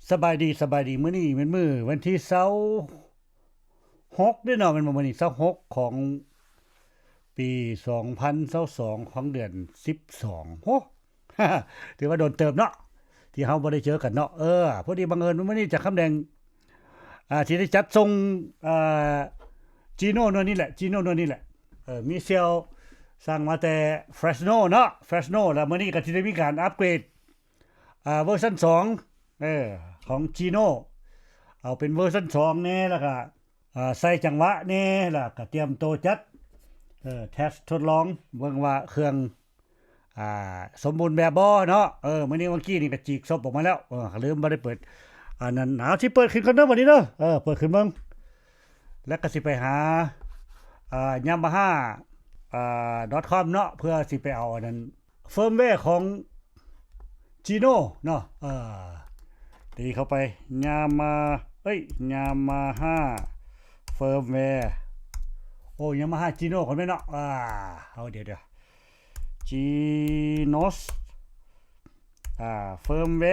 ສະບາຍດີ ສະບາຍດີ ມື້ນີ້ແມ່ນມື້ວັນທີຊາວຫົກເດ້ເນາະ ແມ່ນບໍ່? ມື້ນີ້ຊາວຫົກຂອງປີສອງພັນຊາວສອງ ຂອງເດືອນສິບສອງ. ໂອ້ ຖືວ່າດົນເຕີບເນາະ ທີ່ເຮົາບໍ່ໄດ້ເຈີກັນເນາະ. ເອີ ພໍດີບັງເອີນວ່າມື້ນີ້ຈາກຄຳແດງ ອ່າ ຊິໄດ້ຈັດສົ່ງ ອ່າ ຈີໂນ່ໜ່ວຍນີ້ແຫຼະ ຈີໂນ່ໜ່ວຍນີ້ແຫຼະ. ເອີ ມີສ່ຽວສັ່ງມາແຕ່ເຟຣສໂນເນາະ ເຟຣສໂນ ແລ້ວມື້ນີ້ກໍຊິໄດ້ມີການອັບເກຣດ ອ່າ ເວີຊັນສອງ ເອີ ຂອງຈີໂນ່ ເອົາເປັນເວີຊັນສອງແດ່ ແລ້ວກໍ ອ່າ ໃສ່ຈັງຫວະແດ່ ແລ້ວກໍຕຽມໂຕຈັດ ເອີ ເທສທົດລອງເບິ່ງວ່າເຄື່ອງ ອ່າ ສົມບູນແບບບໍ່ເນາະ. ເອີ ມື້ນີ້ ເມື່ອກີ້ນີ້ກໍຈີກສົບອອກມາແລ້ວ ເອີ ລືມບໍ່ໄດ້ເປີດ ອັນນັ້ນ. ເອົາ ຊິເປີດຂຶ້ນກ່ອນເດີບັດນີ້ເດີ ເອີ ເປີດຂຶ້ນເບິ່ງ ແລ້ວກໍຊິໄປຫາ ອ່າ Yamaha ອ່າ .com ເນາະ ເພື່ອຊິໄປເອົາອັນນັ້ນ ເຟີມແວຂອງຈີໂນ່ເນາະ. ເອີ ຕີເຂົ້າໄປ Yama ເອີຍ Yamaha ເຟີມແວ ໂອ້ Yamaha ຈີໂນ່ກ່ອນແມ່ນເນາະ. ອ່າ ເອົາ ດຽວໆ Genos ອ່າ ເຟີມແວ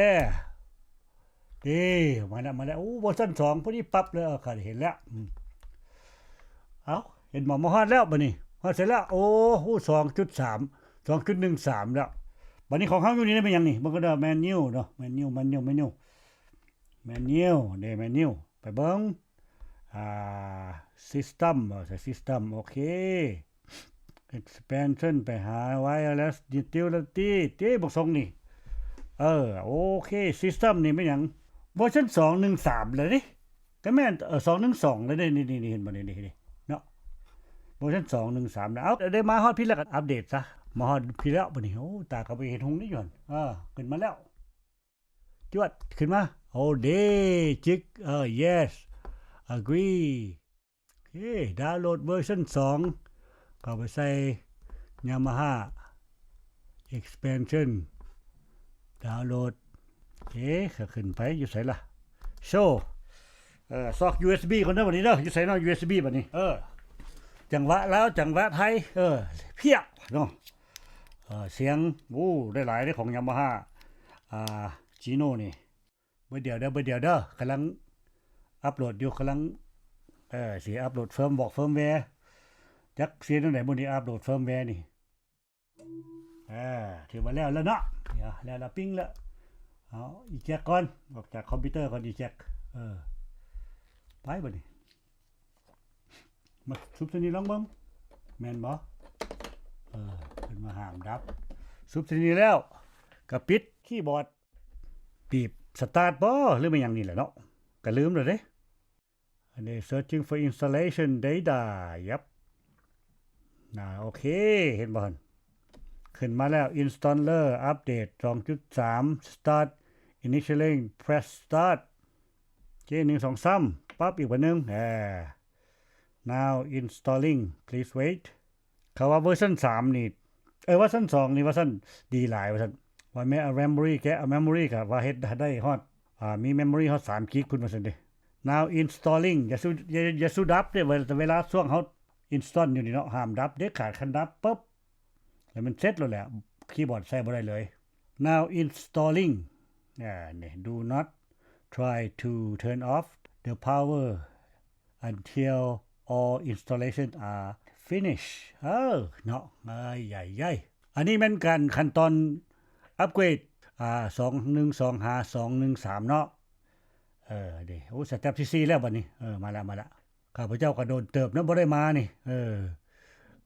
ເດ້ ມາແລ້ວ ມາແລ້ວ. ໂອ້ ເວີຊັນສອງ ພໍດີປັບເລີຍ ເອີ ຂ້ອຍເຫັນແລ້ວ. ອືມ ເອົ້າ ເຫັນບໍ່? ມາຮອດແລ້ວບັດນີ້ ຮອດໃສແລ້ວ? ໂອ້ ສອງຈຸດສາມ ສອງຈຸດໜຶ່ງສາມແລ້ວ. ບັດນີ້ຂອງເຮົາຢູ່ນີ້ແມ່ນຫຍັງນີ້? ເບິ່ງກັນເດີ Manual ເນາະ Manual Manual Manual Manual ເດ້ Manual ໄປເບິ່ງ ອ່າ System ເອີ ໃສ່ System ໂອເຄ. Expansion ໄປຫາ Wireless Utility ຕິ ບັກສົງນີ້. ເອີ ໂອເຄ System ນີ້ແມ່ນຫຍັງ? ເວີຊັນສອງໜຶ່ງສາມແລ້ວເດ້ ກໍແມ່ນ ເອີ ສອງໜຶ່ງສອງແລ້ວເດ້. ນີ້ໆ ເຫັນບໍ່ ນີ້ໆ ເນາະ ເວີຊັນສອງໜຶ່ງສາມແລ້ວ. ເອົ້າ ໄດ້ມາຮອດພີ້ແລ້ວກໍອັບເດດຊະ ມາຮອດພີ້ແລ້ວບັດນີ້. ໂອ້ ຕາກໍບໍ່ເຫັນຮຸ່ງນີ້ຢູ່ຫັ້ນ. ເອີ ຂຶ້ນມາແລ້ວ ຈວດ ຂຶ້ນມາ ໂອເດ ຈິກ ເອີ yes agree ໂອເຄ ດາວໂຫຼດເວີຊັນສອງ ເຂົ້າໄປໃສ່ Yamaha Expansion ດາວໂຫຼດ. ເອ ກໍຂຶ້ນໄປ ຢູ່ໃສລະ? ໂຊ ເອີ ຊອກ ຢູເອັສບີ ກ່ອນເດີບັດນີ້ເດີ. ຢູ່ໃສເນາະ ຢູເອັສບີ ບັດນີ້? ເອີ ຈັງຫວະລາວ ຈັງຫວະໄທ ເອີ ພຽບເນາະ. ເອີ ສຽງ ໂອ້ ໄດ້ຫຼາຍເດ້ຂອງ Yamaha ອ່າ ຈີໂນ່ນີ້. ເບີດດຽວເດີ ເບີດດຽວເດີ ກຳລັງອັບໂຫຼດຢູ່ ກຳລັງ ເອີ ຊິອັບໂຫຼດເຟີມ ບອກເຟີມແວ ຈັກຊິເຮັດແນວໃດມື້ນີ້ ອັບໂຫຼດເຟີມແວນີ້. ເອີ ຖືວ່າແລ້ວແລ້ວເນາະ ດຽວ ແລ້ວລະ ປີ້ງແລ້ວ. ເອົາ ອີແຈັກກ່ອນ ອອກຈາກຄອມພິວເຕີກ່ອນ ອີແຈັກ. ເອີ ໄປບັດນີ້ ມາຊຸບໃສ່ນີ້ລອງເບິ່ງ ແມ່ນບໍ່? ເອີ ເພິ່ນວ່າຫ້າມດັບ. ຊຸບໃສ່ນີ້ແລ້ວກໍປິດຄີບອດ ປີບສະຕາດບໍ່ ຫຼືແມ່ນຫຍັງນີ້ແຫຼະເນາະ ກໍລືມແລ້ວເດ້. ອັນນີ້ searching for installation data ຍັບ ອ່າ ໂອເຄ ເຫັນບໍ່ຫັ້ນ? ຂຶ້ນມາແລ້ວ installer update ສອງຈຸດສາມ start initializing press start ໂອເຄ ໜຶ່ງ ສອງ ສາມ ປັບອີກບາດໜຶ່ງ ເອີ now installing please wait. ເຂົາວ່າເວີຊັນສາມນີ້ ເອີ ເວີຊັນສອງນີ້ວ່າຊັ້ນ ດີຫຼາຍວ່າຊັ້ນ ວ່າແມ່ນເອົາເມມໂມຣີ ແກະເອົາເມມໂມຣີ ກໍວ່າເຮັດໄດ້ຮອດ ອ່າ ມີເມມໂມຣີຮອດສາມກິກພຸ້ນວ່າຊັ້ນເດ້. Now installing ຢ່າສູ່ ຢ່າ ຢ່າສູ່ດັບເດ້ ເວລາ ເວລາຊ່ວງເຮົາ install ຢູ່ນີ້ເນາະ ຫ້າມດັບເດັດຂາດ ຄັນດັບປຶບ ແລ້ວມັນເສັດໂລດແຫຼະ ຄີບອດໃຊ້ບໍ່ໄດ້ເລີຍ. Now installing ອ່າ ນີ້ do not try to turn off the power until all installation are finished. ເອີ ເນາະ ເອີຍ ໃຫຍ່ໆ. ອັນນີ້ແມ່ນການຂັ້ນຕອນອັບເກຣດ ອ່າ ສອງໜຶ່ງສອງຫາສອງໜຶ່ງສາມເນາະ. ເອີ ເດ້ ໂອ້ ສະເຕັບທີສີ່ແລ້ວບັດນີ້. ເອີ ມາແລ້ວ ມາແລ້ວ. ຂ້າພະເຈົ້າກໍໂດນເຕີບເນາະ ບໍ່ໄດ້ມານີ້. ເອີ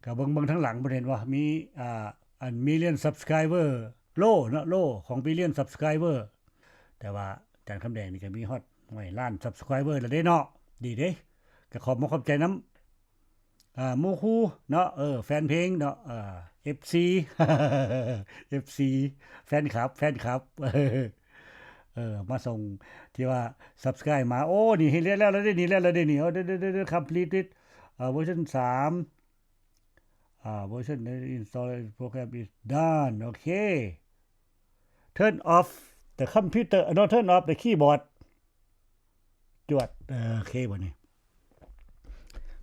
ກໍເບິ່ງ ເບິ່ງທາງຫຼັງ ບໍ່ເຫັນວ່າມີ ອ່າ ອັນ million subscriber low ເນາະ low ຂອງ billion subscriber ແຕ່ວ່າອາຈານຄຳແດງນີ້ກໍມີຮອດ ໂອ້ຍ ລ້ານ subscriber ແລ້ວເດ້ເນາະ. ດີເດ້ ກໍຂອບອົກຂອບໃຈນຳ ອ່າ ໝູ່ຄູ່ເນາະ ເອີ ແຟນເພງເນາະ ເອີ ເອັຟຊີ ເອັຟຊີ ແຟນຄລັບ ແຟນຄລັບ ເອີ ມາສົ່ງ ທີ່ວ່າ subscribe ມາ. ໂອ້ ນີ້ເຮັດແລ້ວ ແລ້ວເດ້ນີ້ ແລ້ວ ແລ້ວເດ້ນີ້. ເອີ completed ເອີ ເວີຊັນສາມ ອ່າ version install program is done. ໂອເຄ turn off the computer ເນາະ turn off the keyboard ຈວດ. ເອີ ໂອເຄ ບັດນີ້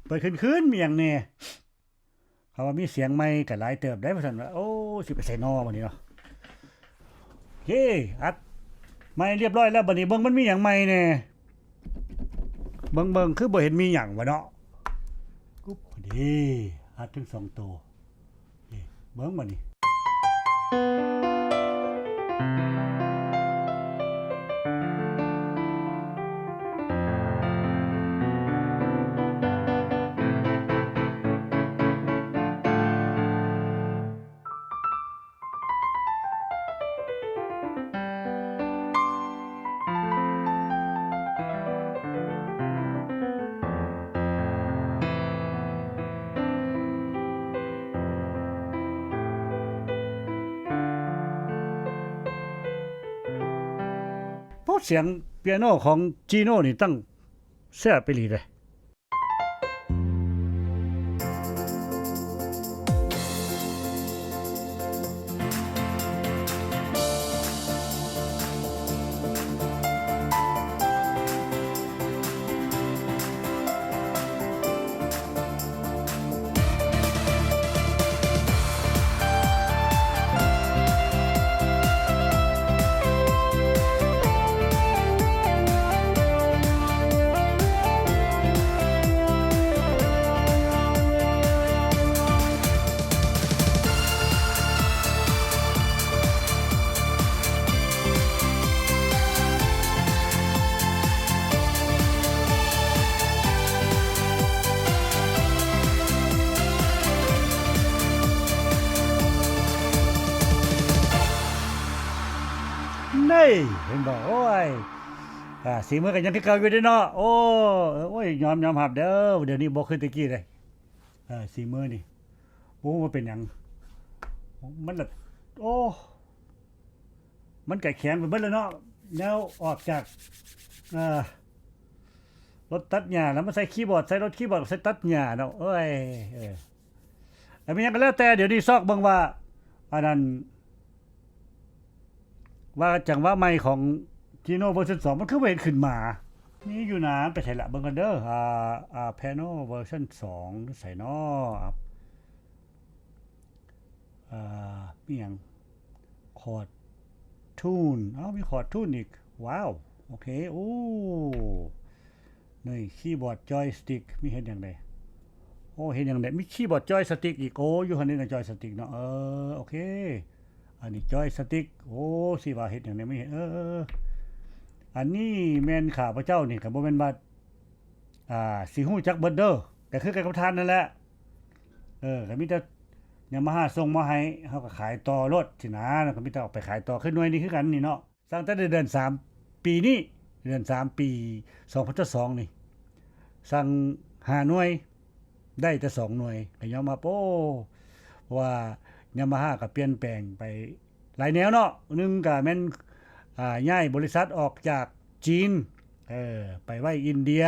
ເປີດຂຶ້ນໆ ມີຫຍັງແດ່? ເຂົາວ່າມີສຽງໃໝ່ກໍຫຼາຍເຕີບໄດ໋ ວ່າຊັ້ນວ່າ. ໂອ້ ຊິໄປໃສນໍບັດນີ້ເນາະ? ໂອເຄ ອັດ ໃໝ່ຮຽບຮ້ອຍແລ້ວ ບັດນີ້ເບິ່ງມັນມີຫຍັງໃໝ່ແດ່. ເບິ່ງໆ ຄືບໍ່ເຫັນມີຫຍັງວະເນາະ. ກຸບ ເດ້ ອັດທັງສອງໂຕ. ເບິ່ງບັດນີ້. ໂອ້ ສຽງປຽໂນຂອງຈີໂນ່ນີ້ຕັ້ງແຊບອີ່ຫຼີເດ້. ນີ້ ເຫັນບໍ່? ໂອ້ຍ ອ່າ ສີມືກໍຍັງຄືເກົ່າຢູ່ເດ້ເນາະ. ໂອ້ ໂອ້ຍ ຍອມ ຍອມຮັບເດີ້ ດຽວນີ້ບໍ່ຄືແຕ່ກີ້ເດ້. ເອີ ສີມືນີ້ ບໍ່ຮູ້ວ່າເປັນຫຍັງ ມັນລະ ໂອ້ ມັນກະແຂງໄປເບິດແລ້ວເນາະ ແນວອອກຈາກ ເອີ ລົດຕັດຫຍ້າ ແລ້ວມາໃສ່ຄີບອດ ໃສ່ລົດຄີບອດ ໃສ່ຕັດຫຍ້າເນາະ. ໂອ້ຍ ເອີ ແຕ່ແມ່ນຫຍັງກໍແລ້ວແຕ່ ດຽວນີ້ຊອກເບິ່ງວ່າ ອັນນັ້ນ ວ່າຈັງຫວະໃໝ່ຂອງຈີໂນ່ເວີຊັນສອງ ມັນຄືບໍ່ເຫັນຂຶ້ນມາ. ມີຢູ່ນາ ໄປໃສລະ? ເບິ່ງກ່ອນເດີ້. ອ່າ ອ່າ ແພໂນເວີຊັນສອງ ຢູ່ໃສເນາະ? ອ່າ ມີຫຍັງ? ຄອດທູນ ເອົ້າ ມີຄອດທູນອີກ. ວ້າວ ໂອເຄ. ໂອ້ ນີ້ ຄີບອດຈອຍສະຕິກ ມີເຮັດຫຍັງແດ່? ໂອ້ ເຮັດຫຍັງແດ່? ມີຄີບອດຈອຍສະຕິກອີກ. ໂອ້ ຢູ່ຫັ້ນນີ້ນະ ຈອຍສະຕິກເນາະ. ເອີ ໂອເຄ ອັນນີ້ຈອຍສະຕິກ. ໂອ້ ຊິວ່າເຮັດຫຍັງແດ່? ມີ ເອີ ເອີ ເອີ ອັນນີ້ແມ່ນຂ້າພະເຈົ້ານີ້ ກໍບໍ່ແມ່ນວ່າ ອ່າ ຊິຮູ້ຈັກເບິດເດີ້ ກໍຄືກັນກັບທ່ານນັ້ນແຫຼະ. ເອີ ກໍມີແຕ່ຍາມາຮາສົ່ງມາໃຫ້ ເຮົາກໍຂາຍຕໍ່ໂລດຊີ້ນະ ແລ້ວກໍມີແຕ່ເອົາໄປຂາຍຕໍ່. ຄືໜ່ວຍນີ້ຄືກັນນີ້ເນາະ ສ້າງແຕ່ເດືອນສາມປີນີ້ ເດືອນສາມປີສອງພັນຊາວສອງນີ້ ສັ່ງຫ້າໜ່ວຍ ໄດ້ແຕ່ສອງໜ່ວຍ ກໍຍອມຮັບ. ໂອ້ ເພາະວ່າຍາມາຮາກໍປ່ຽນແປງໄປຫຼາຍແນວເນາະ. ໜຶ່ງກໍແມ່ນ ອ່າ ຍ້າຍບໍລິສັດອອກຈາກຈີນ ເອີ ໄປໄວ້ອິນເດຍ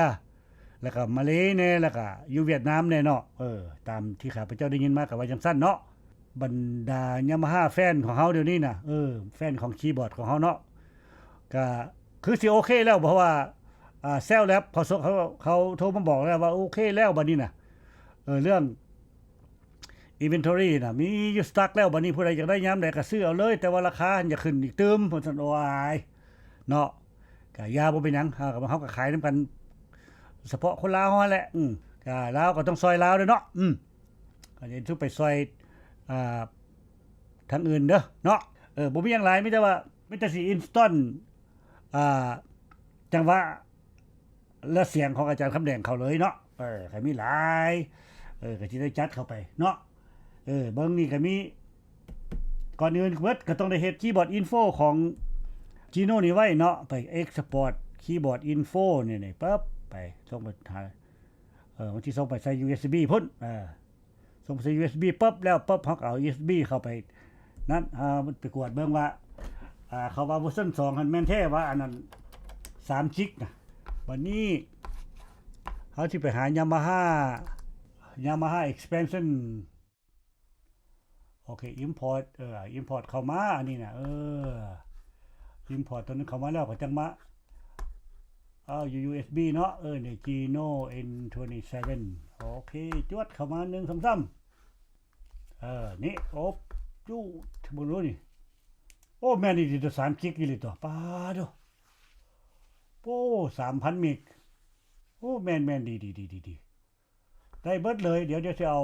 ແລ້ວກໍມາເລແດ່ ແລ້ວກໍຢູ່ຫວຽດນາມແດ່ເນາະ. ເອີ ຕາມທີ່ຂ້າພະເຈົ້າໄດ້ຍິນມາກໍວ່າຈັ່ງຊັ້ນເນາະ. ບັນດາຍາມາຮາແຟນຂອງເຮົາດຽວນີ້ນະ ເອີ ແຟນຂອງຄີບອດຂອງເຮົາເນາະ ກະຄືຊິໂອເຄແລ້ວ ເພາະວ່າ ອ່າ ແຊວແລັບເຂົາ ເຂົາ ເຂົາໂທມາບອກແລ້ວວ່າໂອເຄແລ້ວບັດນີ້ນະ. ເອີ ເລື່ອງອິນເວັນທໍຣີນະ ມີຢູ່ສະຕັອກແລ້ວ ບັດນີ້ຜູ້ໃດຢາກໄດ້ຍາມໃດກໍຊື້ເອົາເລີຍ ແຕ່ວ່າລາຄາຫັ້ນຢ່າຂຶ້ນອີກຕື່ມ ເພິ່ນຊັ້ນ. ໂອ້ຍ ເນາະ ກະຢ່າ ບໍ່ເປັນຫຍັງ ເຮົາກໍ ເຮົາກໍຂາຍນຳກັນ ສະເພາະຄົນລາວເຮົາຫັ້ນແຫຼະ. ອືມ ກະລາວກໍຕ້ອງຊ່ອຍລາວເດ້ເນາະ. ອືມ ກໍຢ່າໄປຊ່ອຍ ອ່າ ທາງອື່ນເດີ້ເນາະ. ເອີ ບໍ່ມີຫຍັງຫຼາຍ ມີແຕ່ວ່າ ມີແຕ່ຊິອິນສະຕໍນ ອ່າ ຈັງຫວະ ແລະ ສຽງຂອງອາຈານຄຳແດງເຂົາເລີຍເນາະ. ເອີ ກໍມີຫຼາຍ ເອີ ກໍຊິໄດ້ຈັດເຂົ້າໄປເນາະ. ເອີ ເບິ່ງນີ້ກໍມີ ກ່ອນອື່ນເບິດກໍຕ້ອງໄດ້ເຮັດຄີບອດອິນໂຟຂອງຈີໂນ່ນີ້ໄວ້ເນາະ. ໄປເອັກສະປອດຄີບອດອິນໂຟນີ້ ນີ້ ປັບ ໄປສົ່ງໄປຫາ ເອີ ມັນຊິສົ່ງໄປໃສ່ຢູເອັສບີພຸ້ນ. ເອີ ສົ່ງໃສ່ຢູເອັສບີປຶບ ແລ້ວປຶບ ເຮົາກໍເອົາຢູເອັສບີເຂົ້າໄປນັ້ນ ເຮົາໄປກວດເບິ່ງວ່າ ອ່າ ເຂົາວ່າເວີຊັນສອງຫັ້ນແມ່ນແທ້ວ່າ ອັນນັ້ນສາມຈິກນະ. ບັດນີ້ເຮົາຊິໄປຫາຍາມາຮາ ຍາມາຮາເອັກສະແພນຊັນ. ໂອເຄ ອິມພອດ ເອີ ອິມພອດເຂົ້າມາ ອັນນີ້ນະ ເອີ ອິມພອດຕົວນັ້ນເຂົ້າມາແລ້ວກໍຈັ່ງມາ ເອົາຢູເອັສບີເນາະ. ເອີ ນີ້ ຈີໂນ່ ເອັນ ທວເນຕີ້ເຊເວັນ ໂອເຄ ຈວດເຂົ້າມາ ໜຶ່ງ ສອງ ສາມ ເອີ ນີ້ ໂອບ ຈູດ ເບິ່ງດູນີ້ ໂອ້ ແມ່ນອີ່ຫຼີຕົວະ ສາມກິກອີ່ຫຼີຕົວະ ປາດໂທ້ ໂອ້ ສາມພັນເມກ ໂອ້ ແມ່ນໆ ດີໆ ໄດ້ເບິດເລີຍ. ດຽວ ດຽວຊິເອົາ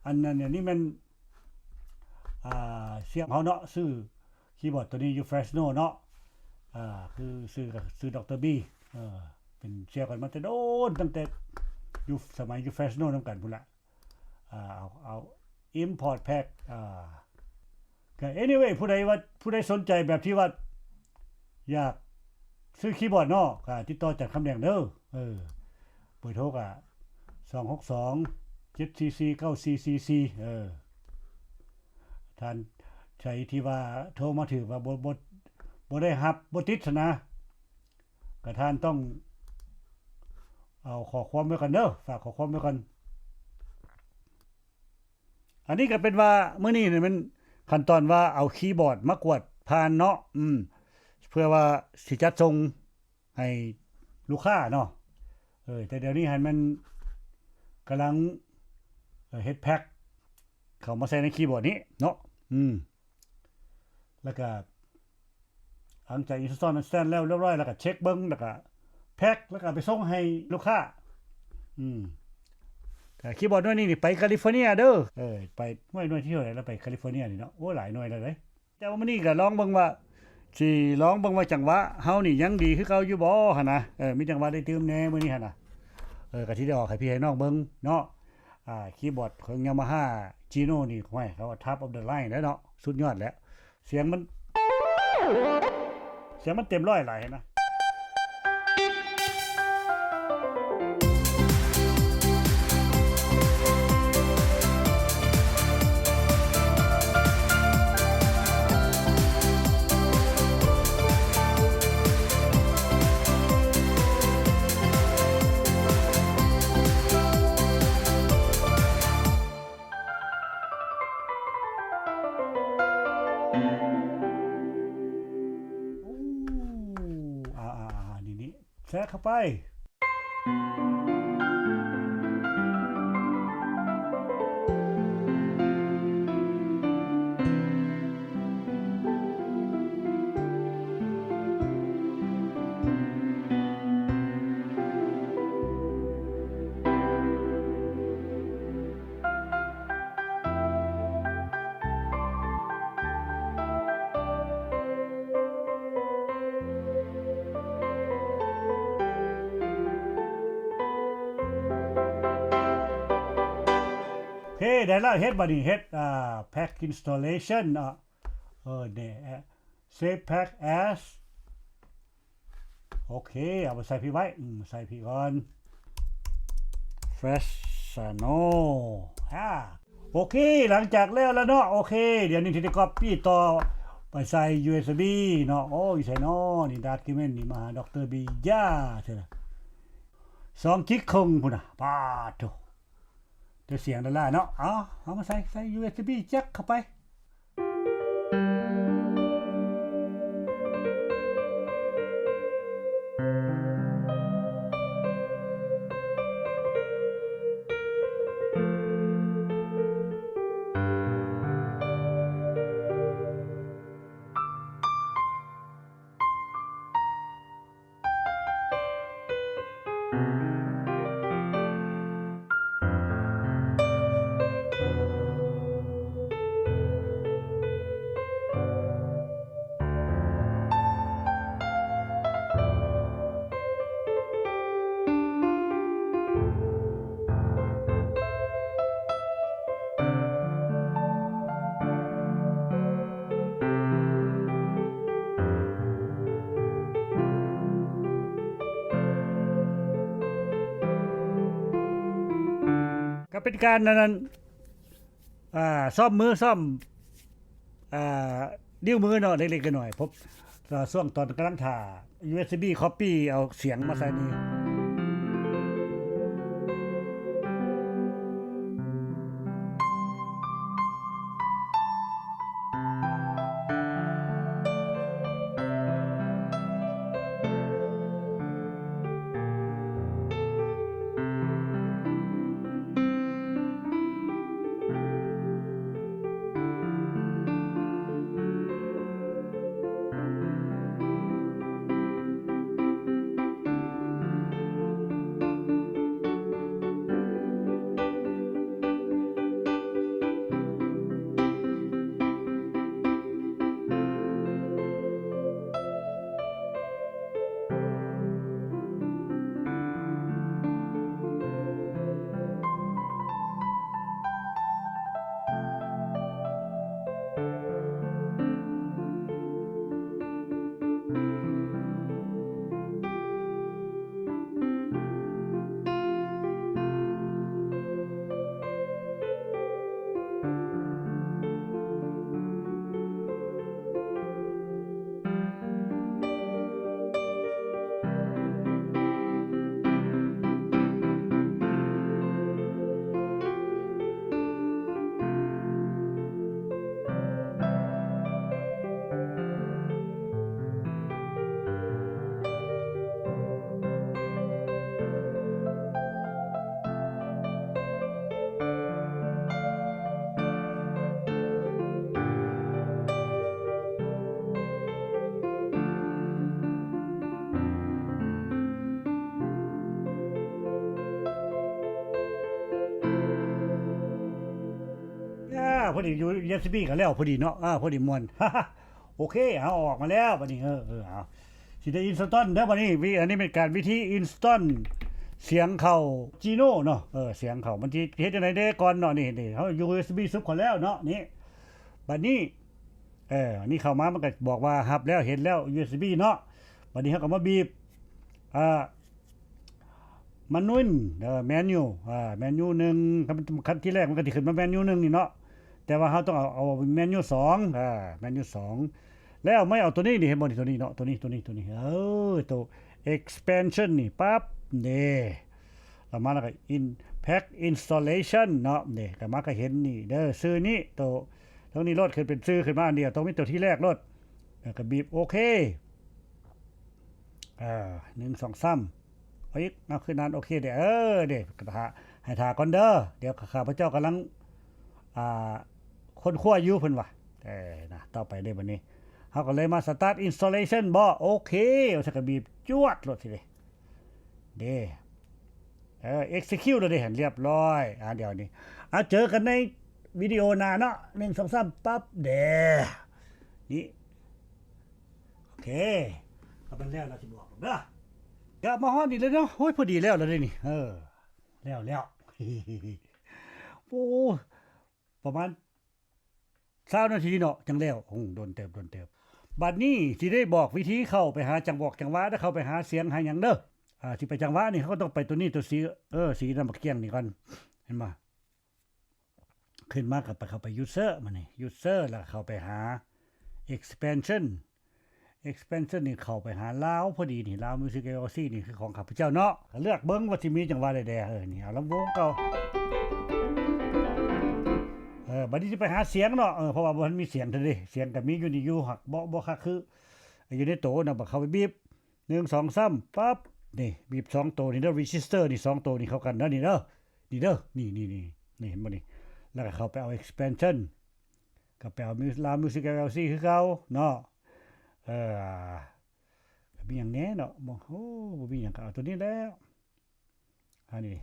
ອັນນັ້ນ ອັນນີ້ແມ່ນ ອ່າ ສຽງເຮົາເນາະ ຊື້ຄີບອດຕົວນີ້ຢູ່ເຟຣສໂນເນາະ ອ່າ ຄື ຊື່ ຊື່ ດຣ. ບີ ເອີ ເປັນສຽງກັນມາແຕ່ດົນ ຕັ້ງແຕ່ຢູ່ ສະໄໝຢູ່ເຟຣສໂນນຳກັນພຸ້ນລະ. ອ່າ ເອົາ ເອົາ import pack ອ່າ ກໍ anyway ຜູ້ໃດວ່າ ຜູ້ໃດສົນໃຈແບບທີ່ວ່າ ຢາກຊື້ຄີບອດເນາະ ກໍຕິດຕໍ່ອາຈານຄຳແດງເດີ. ເອີ ເບີໂທກໍ ສອງຫົກສອງ ເຈັດສີ່ສີ່ ເກົ້າສີ່ສີ່ສີ່ ເອີ ທ່ານໃດທີ່ວ່າໂທມາຖືກວ່າບໍ່ ບໍ່ ບໍ່ໄດ້ຮັບ ບໍ່ຕິດຫັ້ນນະ ກໍທ່ານຕ້ອງເອົາຂໍ້ຄວາມໄວ້ກ່ອນເດີ ຝາກຂໍ້ຄວາມໄວ້ກ່ອນ. ອັນນີ້ກໍເປັນວ່າມື້ນີ້ນີ້ແມ່ນຂັ້ນຕອນວ່າເອົາຄີບອດມາກວດຜ່ານເນາະ ອືມ ເພື່ອວ່າຊິຈັດສົ່ງໃຫ້ລູກຄ້າເນາະ. ເອີ ແຕ່ດຽວນີ້ຫັ້ນແມ່ນກຳລັງ ເອີ ເຮັດແພັກເຂົ້າມາໃສ່ໃນຄີບອດນີ້ເນາະ ອືມ ແລ້ວກໍ ຫຼັງຈາກ install and stand ແລ້ວຮຽບຮ້ອຍ ແລ້ວກໍເຊັກເບິ່ງ ແລ້ວກໍແພັກ ແລ້ວກໍໄປສົ່ງໃຫ້ລູກຄ້າ ອືມ ກໍຄີບອດໜ່ວຍນີ້ນີ້ໄປກາລິຟໍເນຍເດີ ເອີ ໄປ ຫ້ວຍ ໜ່ວຍທີເທົ່າໃດລະ ໄປກາລິຟໍເນຍນີ້ເນາະ ໂອ້ ຫຼາຍໜ່ວຍແລ້ວເດ້. ແຕ່ວ່າມື້ນີ້ກໍລອງເບິ່ງວ່າ ຊິລອງເບິ່ງວ່າຈັງຫວະເຮົານີ້ຍັງດີຄືເກົ່າຢູ່ບໍ່ຫັ້ນນະ ເອີ ມີຈັງຫວະໄດ້ຕື່ມແດ່ມື້ນີ້ຫັ້ນນະ ເອີ ກໍຊິໄດ້ອອກໃຫ້ພີ່ໃຫ້ນ້ອງເບິ່ງເນາະ. ອ່າ ຄີບອດຂອງ Yamaha Geno ນີ້ ຫ້ວຍ ເຂົາວ່າ top of the line ແລ້ວເນາະ ສຸດຍອດແລ້ວ ສຽງມັນ ສຽງມັນເຕັມຮ້ອຍຫຼາຍຫັ້ນນະ. ໂອ້ ອ່າໆໆ ນີ້ໆ ແຊະເຂົ້າໄປ. ໂອເຄ ໄດ້ແລ້ວ ເຮັດ ບາດນີ້ເຮັດ ອ່າ pack installation ເນາະ ເອີ ແນ່ save pack as ໂອເຄ ເອົາໄປໃສ່ພີ້ໄວ້ ອືມ ໃສ່ພີ້ກ່ອນ Fresno ອ່າ ໂອເຄ ຫຼັງຈາກແລ້ວລະເນາະ ໂອເຄ ດຽວນີ້ຊິໄດ້ copy ຕໍ່ໄປໃສ່ ຢູເອສບີ ເນາະ ໂອ້ ຢູ່ໃສເນາະ ນີ້ document ນີ້ ມາຫາ ດຣ. ບີ ຢາ ສອງກິກເຄິ່ງພຸ້ນນະ ປາດໂທ້ ແຕ່ສຽງດາລາເນາະ ເອົາ ເອົາມາໃສ່ ໃສ່ ຢູເອສບີ ຈັກເຂົ້າໄປ. ກໍເປັນການອັນນັ້ນ ອ່າ ຊ້ອມມື ຊ້ອມ ອ່າ ນິ້ວມືເນາະ ເລັກໆ ນ້ອຍໆ ພົບ ອ່າ ຊ່ວງຕອນກຳລັງຖ້າ ຢູເອສບີ copy ເອົາສຽງມາໃສ່ນີ້. ໂ ພໍດີ ຢູເອສບີ ກໍແລ້ວພໍດີເນາະ ອາ ພໍດີມ່ວນ ໂອເຄ ເອົາອອກມາແລ້ວບັດນີ້ ເອີ ເອີ ເອົາ ຊິໄດ້ install ເດີບັດນີ້ ວິ ອັນນີ້ເປັນການວິທີ install ສຽງເຂົ້າ Gino ເນາະ ເອີ ສຽງເຂົ້າ ມັນຊິເຮັດຈັ່ງໃດແດ່ກ່ອນເນາະ ນີ້ ນີ້ ເຮົາ ຢູເອສບີ ຊຸບເຂົ້າແລ້ວເນາະ ນີ້ ບັດນີ້ ເອີ ອັນນີ້ເຂົ້າມາ ມັນກໍບອກວ່າຮັບແລ້ວ ເຫັນແລ້ວ ຢູເອສບີ ເນາະ ບັດນີ້ເຮົາກໍມາບີບ ອ່າ ມານຸນ ເອີ ແມນຢູ ອ່າ ແມນຢູໜຶ່ງ ຄັນ ຄັນທີແລກມັນກໍຊິຂຶ້ນມາແມນຢູໜຶ່ງນີ້ເນາະ ແຕ່ວ່າເຮົາຕ້ອງເອົາ ເອົາແມນຢູສອງ ອ່າ ແມນຢູສອງ ແລ້ວມາເອົາຕົວນີ້ ນີ້ ເຫັນບໍ່ນີ້ ຕົວນີ້ເນາະ ຕົວນີ້ ຕົວນີ້ ຕົວນີ້ ເອີ ຕົວ expansion ນີ້ ປັບ ເດ້ ແລ້ວມາແລ້ວກໍ in pack installation ເນາະ ເດ້ ກໍມາກໍເຫັນນີ້ເດີ ຊື່ນີ້ ຕົວ ເທິງນີ້ໂລດ ຂຶ້ນເປັນຊື່ຂຶ້ນມາອັນດຽວ ຕ້ອງມີຕົວທີແລກໂລດ ແລ້ວກໍບີບໂອເຄ ເອີ ໜຶ່ງ ສອງ ສາມ ເອົາອີກ ເອົາ ຄືນັ້ນ ໂອເຄເດ້ ເອີ ເດ້ ກໍຖ້າ ໃຫ້ຖ້າກ່ອນເດີ ດຽວຂ້າພະເຈົ້າກຳລັງ ອ່າ ຄົ້ນຄວ້າຢູ່ ເພິ່ນວ່າ ເອີ ນະ ຕໍ່ໄປເດ້ບັດນີ້ ເຮົາກໍເລີຍມາ start installation ບໍ ໂອເຄ ວ່າຊັ້ນ ກໍບີບຈວດໂລດ ຊິເດ້ ເດ້ ເອີ execute ແລ້ວເດ້ ຫັ້ນ ລຽບຮ້ອຍ ອ່າ ດຽວນີ້ ອ່າ ເຈີກັນໃນວິດີໂອໜ້າເນາະ ໜຶ່ງ ສອງ ສາມ ປັບ ເດ້ ນີ້ ໂອເຄ ກໍແມ່ນແລ້ວລະ ຊິບອກເດີ ດຽວມາຮອດນີ້ເລີຍເນາະ ໂອ້ຍ ພໍດີແລ້ວລະເດ້ນີ້ ເອີ ແລ້ວ ແລ້ວ ໂອ້ ປະມານຊາວນາທີເນາະ ຈັ່ງແລ້ວ ໂອ້ ດົນເຕີບ ດົນເຕີບ ບັດນີ້ຊິໄດ້ບອກວິທີເຂົ້າໄປຫາຈັງບອກຈັງຫວະເດີ ເຂົ້າໄປຫາສຽງຫາຫຍັງເດີ ອ່າ ຊິໄປຈັງຫວະນີ້ ເຮົາກໍຕ້ອງໄປຕົວນີ້ ຕົວສີ ເອີ ສີນ້ຳບັກກ້ຽງນີ້ກ່ອນ ເຫັນບໍ່? ຂຶ້ນມາກໍໄປ ເຂົ້າໄປ user ມານີ້ user ແລ້ວເຂົ້າໄປຫາ expansion expansion ນີ້ ເຂົ້າໄປຫາລາວພໍດີນີ້ ລາວ Music LLC ນີ້ຄືຂອງຂ້າພະເຈົ້າເນາະ ກໍເລືອກເບິ່ງວ່າຊິມີຈັງຫວະໃດແດ່ ເອີ ນີ້ ເອົາລຳວົງເກົ່າ ເອີ ບັດນີ້ຊິໄປຫາສຽງເນາະ ເອີ ເພາະວ່າບໍ່ທັນມີສຽງເທື່ອເດ ສຽງກໍມີຢູ່ນີ້ຢູ່ ຫາກບໍ່ ບໍ່ຄັກຄືຢູ່ໃນໂຕເນາະ ບັດເຂົ້າໄປບີບ ໜຶ່ງ ສອງ ສາມ ປັບ ນີ້ ບີບສອງໂຕນີ້ເດີ register ນີ້ ສອງໂຕນີ້ເຂົ້າກັນເດີ ນີ້ເດີ ນີ້ເດີ ນີ້ ນີ້ ນີ້ ນີ້ ເຫັນບໍ່ນີ້ ແລ້ວກໍເຂົ້າໄປເອົາ expansion ກໍໄປເອົາ Mu- ລາວ Music LLC ຄືເກົ່າເນາະ ເອີ ມີຫຍັງແດ່ເນາະ ບໍ່ ໂອ້ ບໍ່ມີຫຍັງ ກໍເອົາຕົວນີ້ແຫຼະ ອັນນີ້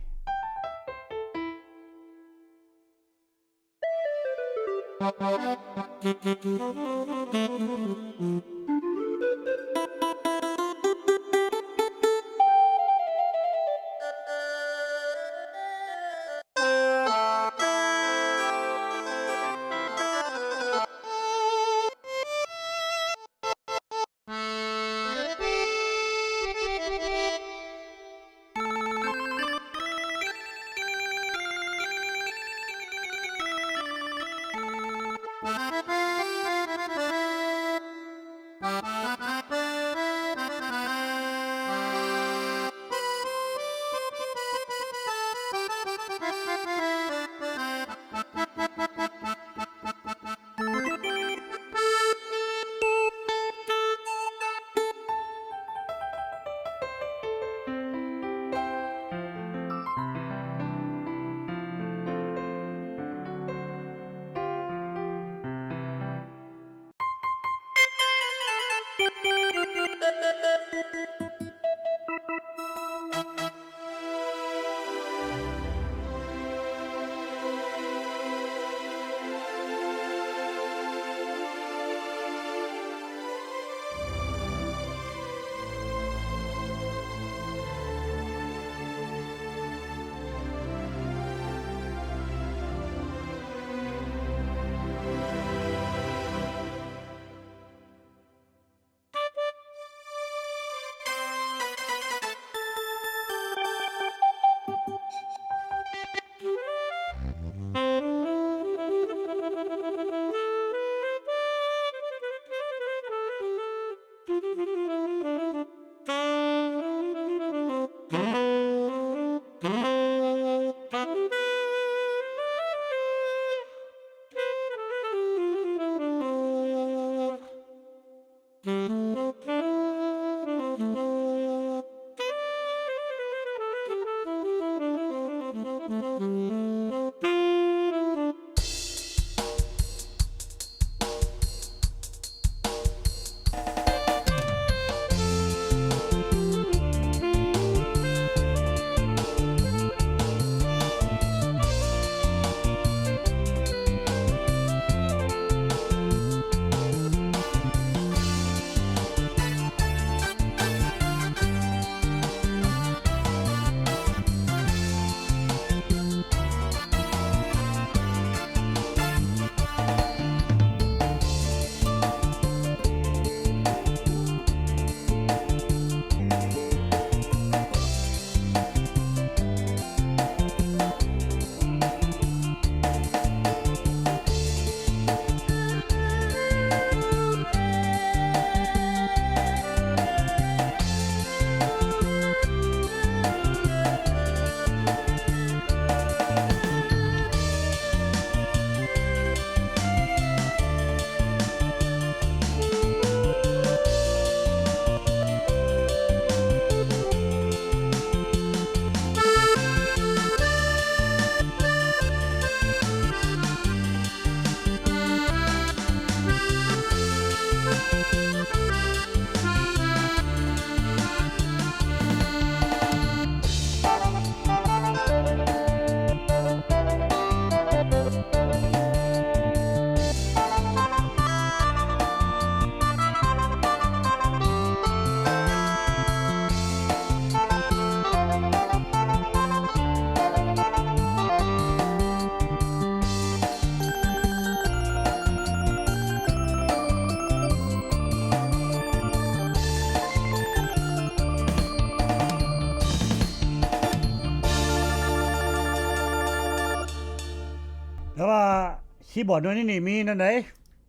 ຄີບອດໂຕນີ້ນີ້ມີແນວໃດ?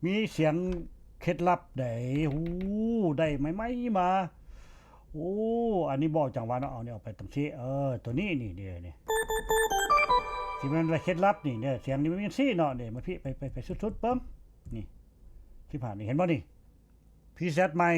ມີສຽງເຄັດລັບໃດ? ໂອ້ ໄດ້ໃໝ່ໆມາ. ໂອ້ ອັນນີ້ບໍ່ຈັງຫວະເນາະ. ເອົານີ້ອອກໄປຈັ່ງຊີ້. ເອີ ໂຕນີ້ນີ້ ນີ້ ນີ້ ຊິແມ່ນວ່າເຄັດລັບນີ້ເດີ. ສຽງນີ້ມັນຈັ່ງຊີ້ເນາະ. ນີ້ ມາພີ້ ໄປ ໄປ ໄປສຸດໆເບິ່ງ. ນີ້ ທີ່ຜ່ານນີ້ ເຫັນບໍ່ນີ້? ພຣີເຊັດໃໝ່.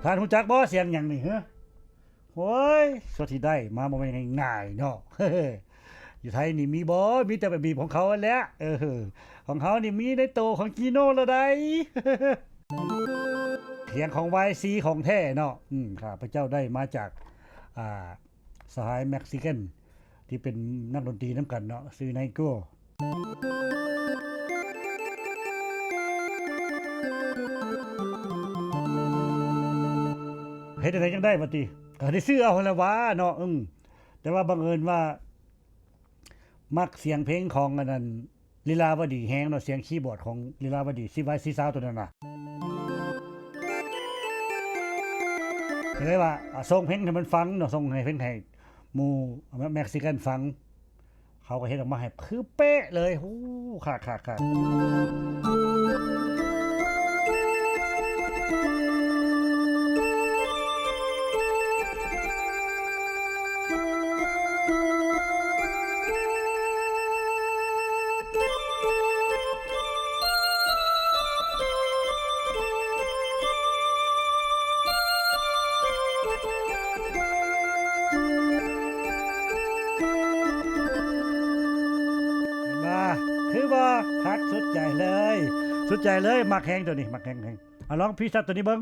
ທ່ານຮູ້ຈັກບໍ່ ສຽງຫຍັງນີ້ ເຮີ? ໂອ້ຍ ກວ່າຊິໄດ້ມາບໍ່ແມ່ນງ່າຍໆເນາະ. ຢູ່ໄທນີ້ມີບໍ່? ມີແຕ່ໄປບີບຂອງເຂົາຫັ້ນແຫຼະ. ເອີ ຂອງເຮົານີ້ມີໃນໂຕຂອງຈີໂນ່ແລ້ວໃດ໋. ສຽງຂອງວາຍຊີຂອງແທ້ເນາະ. ອືມ ຂ້າພະເຈົ້າໄດ້ມາຈາກ ອ່າ ສະຫາຍເມັກຊິກັນ ທີ່ເປັນນັກດົນຕີນຳກັນເນາະ ຊື່ໄນໂກ້. ເຮັດຈັ່ງໃດຈັ່ງໄດ້ບັດນີ້? ກໍໄດ້ຊື້ເອົາຫັ້ນແຫຼະຫວາເນາະ. ອືມ ແຕ່ວ່າບັງເອີນວ່າມັກສຽງເພງຂອງອັນນັ້ນ ລີລາວະດີແຮງເນາະ, ສຽງຄີບອດຂອງລີລາວະດີ ຊີວາຍຊີຊາວໂຕນັ້ນນະ. ກໍເລີຍວ່າ ອາ ສົ່ງເພງໃຫ້ມັນຟັງເນາະ, ສົ່ງໃຫ້ເພງໃຫ້ໝູ່ເມັກຊິກັນຟັງ, ເຂົາກໍເຮັດອອກມາໃຫ້ຄືເປະເລີຍ. ໂອ້ ຄັກໆໆ. ເຫັນບໍ່? ຄືບໍ່? ຄັກສຸດໃຈເລີຍ, ສຸດໃຈເລີຍ, ມັກແຮງໂຕນີ້, ມັກແຮງໆ. ເອົາ ລອງພຣີເຊັດໂຕນີ້ເບິ່ງ.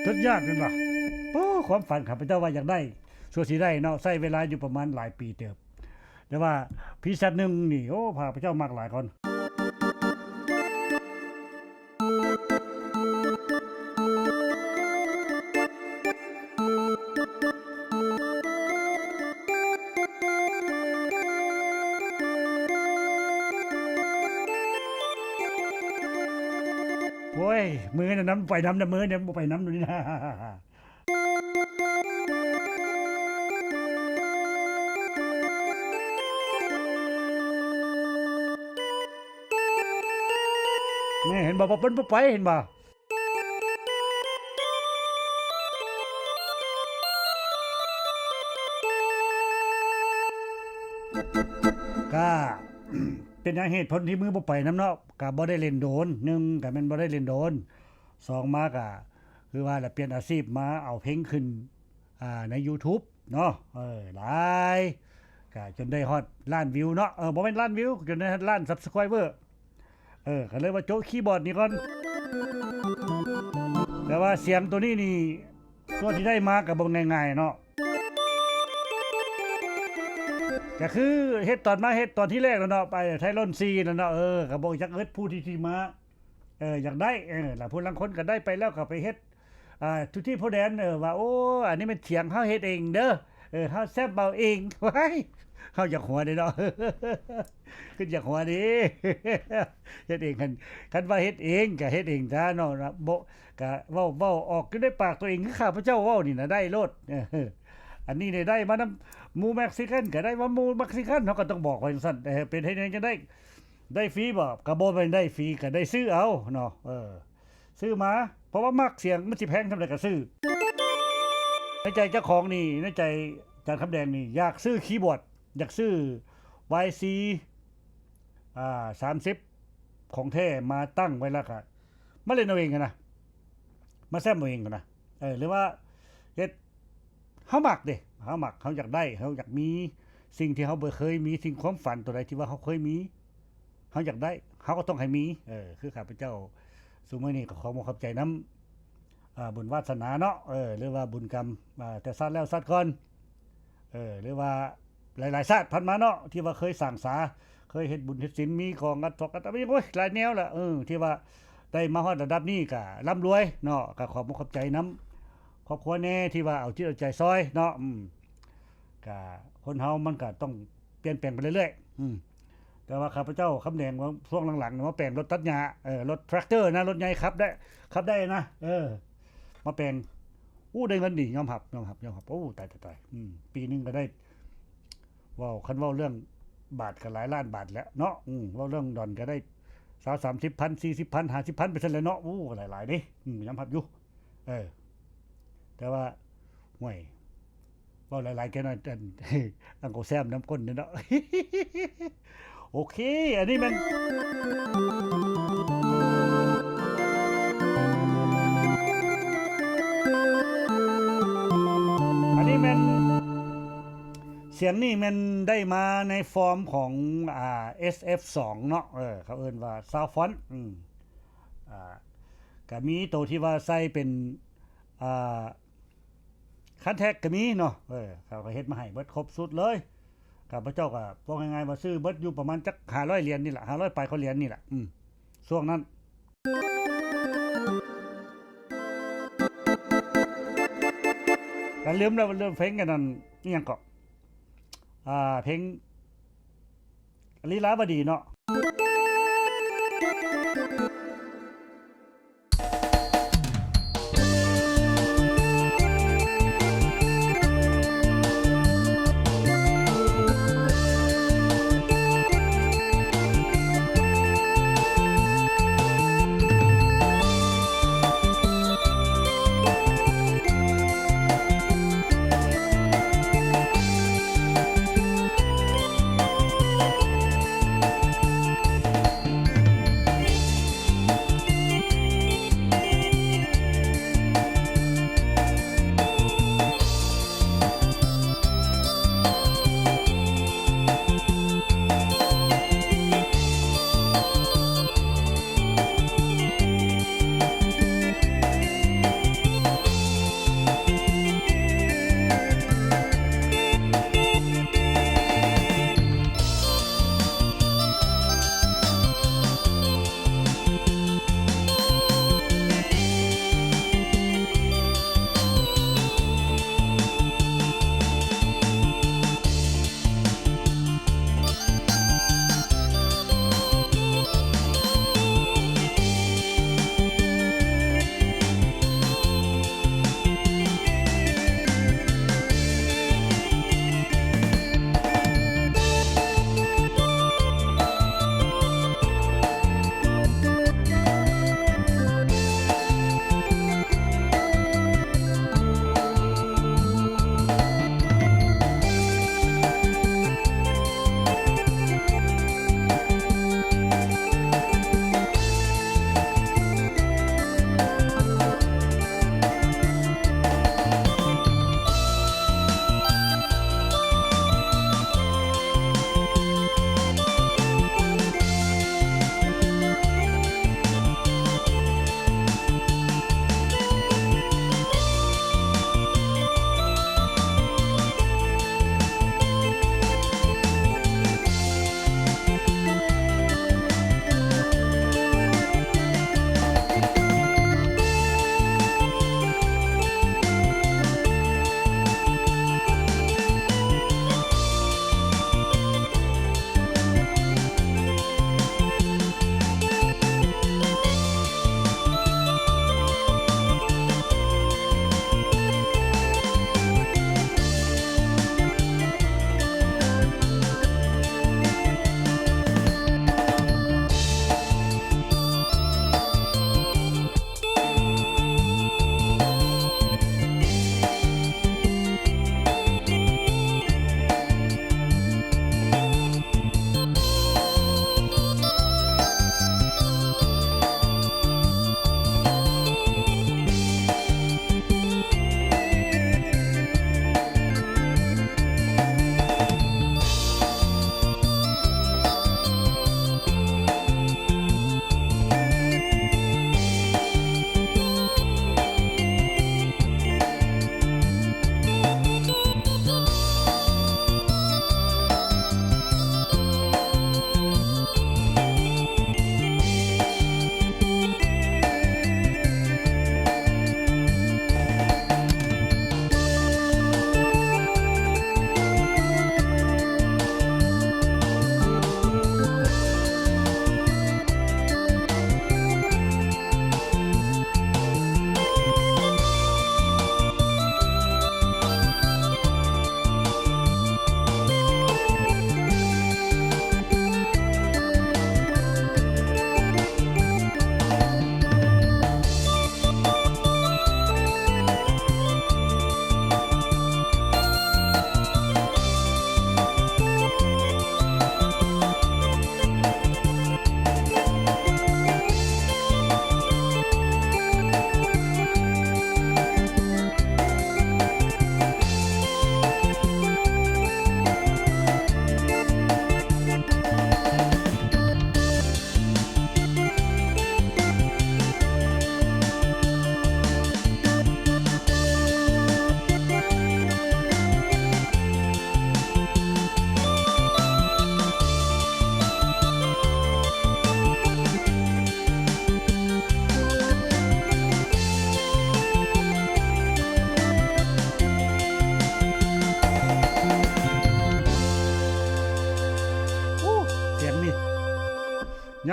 ສຸດຍອດແມ່ນບໍ່? ໂອ້ ຄວາມຝັນຂ້າພະເຈົ້າວ່າຢາກໄດ້ ຊົ່ວຊິໄດ້ເນາະ, ໃຊ້ເວລາຢູ່ປະມານຫຼາຍປີເຕີບ, ແຕ່ວ່າພຣີເຊັດໜຶ່ງນີ້ ໂອ້ ຂ້າພະເຈົ້າມັກຫຼາຍກ່ອນ. ໂອ້ຍ ມືນຳໄປນຳນະ, ມືນຳບໍ່ໄປນຳນີ້ນະ. ນີ້ເຫັນບໍ່? ບໍ່ ມັນບໍ່ໄປ, ເຫັນບໍ່? ກະເປັນຫຍັງເຫດຜົນທີ່ມືບໍ່ໄປນຳເນາະ, ກະບໍ່ໄດ້ຫຼິ້ນໂດນ, ໜຶ່ງກະແມ່ນບໍ່ໄດ້ຫຼິ້ນໂດນ, ສອງມາກະຄືວ່າລະ ປ່ຽນອາຊີບມາເອົາເພງຂຶ້ນ ອ່າ ໃນຢູທູບເນາະ, ເອີ ຫຼາຍ ກະຈົນໄດ້ຮອດລ້ານວິວເນາະ, ເອີ ບໍ່ແມ່ນລ້ານວິວ, ຈົນໄດ້ຮອດລ້ານຊັບສະຄຣາຍເບີ. ເອີ ກໍເລີຍວ່າໂຈະຄີບອດນີ້ກ່ອນ. ແຕ່ວ່າສຽງໂຕນີ້ນີ້ ສ່ວນທີ່ໄດ້ມາກໍບໍ່ງ່າຍໆເນາະ, ກໍຄືເຮັດຕອນມາ ເຮັດຕອນທີແລກແລ້ວເນາະ, ໄປໄທລອນສີ່ແລ້ວເນາະ, ເອີ ກໍບໍ່ຈັກເອິດຜູ້ທີ່ ທີ່ມາ ເອີ ຢາກໄດ້, ເອີ ລະຜູ້ລາງຄົນກໍໄດ້ໄປແລ້ວກໍໄປເຮັດ ອ່າ ທຸກທີ່ຜູ້ແດນ ເອີ ວ່າ ໂອ້ ອັນນີ້ແມ່ນສຽງເຮົາເຮັດເອງເດີ, ເອີ ເຮົາແຊມເອົາເອງ. ວ້າຍ ເຮົາຢາກຫົວເດ້ເນາະ, ຄືຢາກຫົວເດ້. ເຮັດເອງ ຄັນ ຄັນວ່າເຮັດເອງກໍເຮັດເອງຊະເນາະ, ບໍ່ ກະເວົ້າ ເວົ້າອອກຢູ່ໃນປາກຕົວເອງ ຄືຂ້າພະເຈົ້າເວົ້ານີ້ນະ ໄດ້ໂລດ. ເອີ ອັນນີ້ນີ້ໄດ້ມານຳໝູ່ເມັກຊິກັນ ກໍໄດ້ມາໝູ່ເມັກຊິກັນ, ເຮົາກໍຕ້ອງບອກໄວ້ຈັ່ງຊັ້ນ. ເອີ ເປັນເຮັດຈັ່ງໃດ ໄດ້ຟຣີບໍ່? ກໍບໍ່ແມ່ນໄດ້ຟຣີ, ກໍໄດ້ຊື້ເອົາເນາະ, ເອີ ຊື້ມາ ເພາະວ່າມັກສຽງ, ມັນຊິແພງສ່ຳໃດກໍຊື້. ໃນໃຈເຈົ້າຂອງນີ້ ໃນໃຈອາຈານຄຳແດງນີ້ ຢາກຊື້ຄີບອດ ຢາກຊື້ ວາຍຊີ ອ່າ ສາມສິບ ຂອງແທ້ມາຕັ້ງໄວ້ ແລ້ວກະມາຫຼິ້ນເອົາເອງຫັ້ນນະ ມາແຊມເອົາເອງຫັ້ນນະ ເອີ ຫຼືວ່າເຮັດ ເຮົາມັກເດ້ ເຮົາມັກ ເຮົາຢາກໄດ້ ເຮົາຢາກມີສິ່ງທີ່ເຮົາບໍ່ເຄີຍມີ ສິ່ງຄວາມຝັນຕົວໃດທີ່ວ່າເຮົາເຄີຍມີ ເຮົາຢາກໄດ້ ເຮົາກໍຕ້ອງໃຫ້ມີ ເອີ ຄືຂ້າພະເຈົ້າ ຊຸມື້ນີ້ກໍຂໍຂອບໃຈນຳ ອ່າ ບຸນວາສະໜາເນາະ ເອີ ຫຼືວ່າບຸນກຳ ອ່າ ແຕ່ຊາດແລ້ວຊາດກ່ອນ ເອີ ຫຼືວ່າຫຼາຍໆຊາດຜ່ານມາເນາະ ທີ່ວ່າເຄີຍສ້າງສາ ເຄີຍເຮັດບຸນເຮັດສິນ ມີກອງອັດຖະ ອັດຖະ ໂອ້ຍ ຫຼາຍແນວລະ ເອີ ທີ່ວ່າໄດ້ມາຮອດລະດັບນີ້ກະລ່ຳລວຍເນາະ ກະຂອບອົກຂອບໃຈນຳຄອບຄົວແດ່ ທີ່ວ່າເອົາຈິດເອົາໃຈຊ່ອຍເນາະ ອືມ ກະຄົນເຮົາມັນກະຕ້ອງປ່ຽນແປງໄປເລື້ອຍໆ ອືມ ແຕ່ວ່າຂ້າພະເຈົ້າຄຳແດງວ່າຊ່ວງຫຼັງໆມາແປງລົດຕັດຫຍ້າ ເອີ ລົດແທຣັກເຕີນະ ລົດໃຫຍ່ຂັບໄດ້ ຂັບໄດ້ນະ ເອີ ມາແປງ ໂອ້ ໄດ້ເງິນດີ ຍອມຮັບ ຍອມຮັບ ຍອມຮັບ ໂອ້ ຕາຍ ຕາຍ ຕາຍ ອືມ ປີໜຶ່ງກໍໄດ້ ເວົ້າ ຄັນເວົ້າເລື່ອງບາດກໍຫຼາຍລ້ານບາດແຫຼະເນາະ ອືມ ເວົ້າເລື່ອງດອນກໍໄດ້ຊາວສາມສິບພັນ ສີ່ສິບພັນ ຫ້າສິບພັນ ໄປຊັ້ນແຫຼະເນາະ ໂອ້ ຫຼາຍໆເດ້ ອືມ ຍອມຮັບຢູ່ ເອີ ແຕ່ວ່າ ຫ້ວຍ ເວົ້າຫຼາຍໆແກ່ໜ້ອຍ ອັນ ອັງໂກແຊມນຳກົ້ນເດ້ເນາະ ໂອເຄ ອັນນີ້ແມ່ນ ອັນນີ້ແມ່ນ ສຽງນີ້ແມ່ນໄດ້ມາໃນຟອມຂອງ ອ່າ ເອສເອັຟສອງເນາະ ເອີ ເຂົາເອີ້ນວ່າຊາວຟອນ ອືມ ອ່າ ກະມີໂຕທີ່ວ່າໃສ່ເປັນ ອ່າ ຄັນແທັກກໍມີເນາະ ເອີ ເຂົາກໍເຮັດມາໃຫ້ເບິດຄົບຊຸດເລີຍ ຂ້າພະເຈົ້າກໍເວົ້າງ່າຍໆວ່າຊື້ເບິດຢູ່ປະມານຈັກຫ້າຮ້ອຍຫຼຽນນີ້ລະ ຫ້າຮ້ອຍປາຍກວ່າຫຼຽນນີ້ລະ ອືມ ຊ່ວງນັ້ນ ກະລືມແລ້ວ ເລື່ອງເພງອັນນັ້ນ ອີ່ຫຍັງເກາະ ອ່າ ເພງ ລີລາວະດີເນາະ.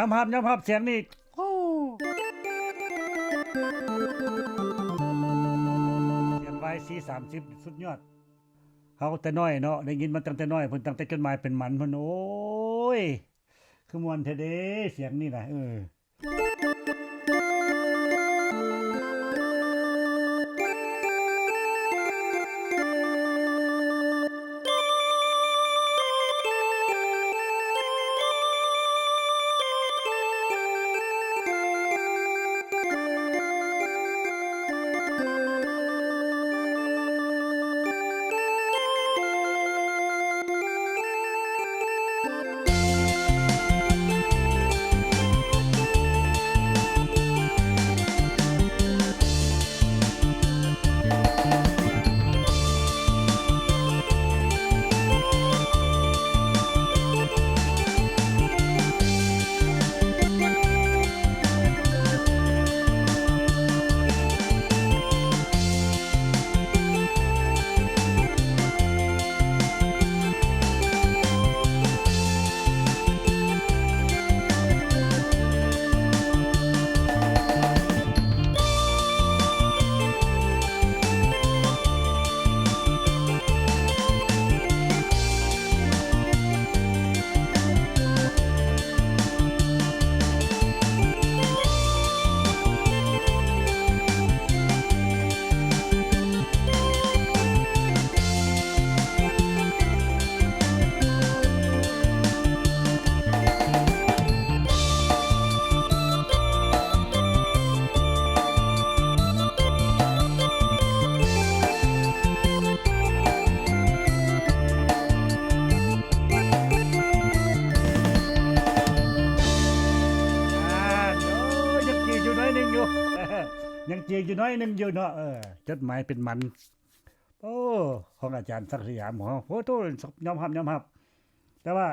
ອມຮັບ ຍອມຮັບສຽງນີ້ ໂອ້ ສຽງວາຍຊີສາມສິບ ສຸດຍອດ. ເຮົາແຕ່ນ້ອຍເນາະ ໄດ້ຍິນມາຕັ້ງແຕ່ນ້ອຍ ເພິ່ນຕັ້ງແຕ່ຈົດໝາຍເປັນໝັນພຸ້ນ ໂອ້ຍ ຄືມ່ວນແທ້ເດ້ ສຽງນີ້ນະ ເອີ. ອ່າ ໂອ້ ຍັງຈີກຢູ່ໜ້ອຍໜຶ່ງຢູ່ ຍັງຈີກຢູ່ໜ້ອຍໜຶ່ງຢູ່ເນາະ ເອີ ຈົດໝາຍເປັນໝັນ ໂອ້ ຂອງອາຈານສັກສະຫຍາມ ໂອ້ ໂອ້ໂທ້ ຍອມຮັບ ຍອມຮັບ ແຕ່ວ່າ